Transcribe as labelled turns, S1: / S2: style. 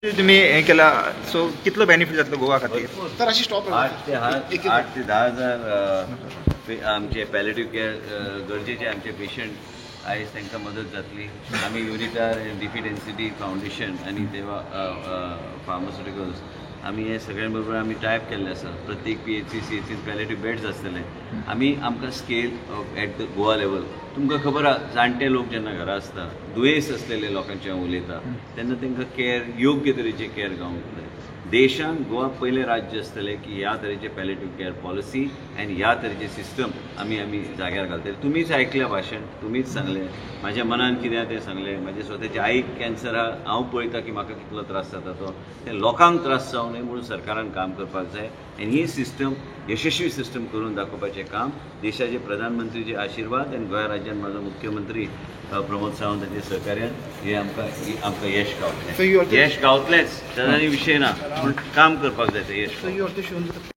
S1: तुम्ही हे केला, सो कितलो बेनिफीट जातलो गोवा खातीर?
S2: तर अशी स्टॉप.
S3: 8 ते 8 ते 10 हजार आमचे पॅलेटिव्ह केअर गरजेचे आमचे पेशंट आयज तांकां मदत जातली. आमी युनिटार, डिफीट एनसीडी फावंडेशन आनी तेवा फार्मास्युटिकल्स, आमी हे सगळ्यां बरोबर आमी टायअप केल्ले आसा. प्रत्येक पीएचसी, सीएचसीन पॅलेटिव्ह बेड्स आसतले. आमी आमकां scale at the Goa level, तुमकां खबर आहा, जाणटे लोक जेन्ना घरा आसता, दुयेंस असलेले लोकांचे हांव उलयता, तेन्ना तांकां केअर, योग्य तरेचे केअर गावूंक जाय. देशांत गोवा पयलें राज्य आसतलें की ह्या तरेचे पॅलेटिव्ह केअर पॉलिसी आनी ह्या तरेचे सिस्टम आमी आमी जाग्यार घालतले. तुमीच आयकल्या भाशण, तुमीच सांगलें, म्हाज्या मनान कितें आहा तें सांगलें. म्हाज्या स्वताच्या आईक कॅन्सर आहा. हांव पळयता की म्हाका कितलो त्रास जाता तो. ते लोकांक त्रास जावं न्हय म्हणून सरकारान काम करपाक जाय आनी ही सिस्टम, यशस्वी सिस्टम करून दाखोवपाचें काम देशाचे प्रधानमंत्रीचे आशिर्वाद आनी गोंया राज्यान म्हाजो मुख्यमंत्री प्रमोद सावंत हांचे सहकार्यान हे आमकां यश
S2: So you
S3: गावतलें.
S2: Also-
S3: यश गावतलेंच, ताजो आनी विशय ना, पूण काम करपाक जाय तें यश.
S2: So you also shown the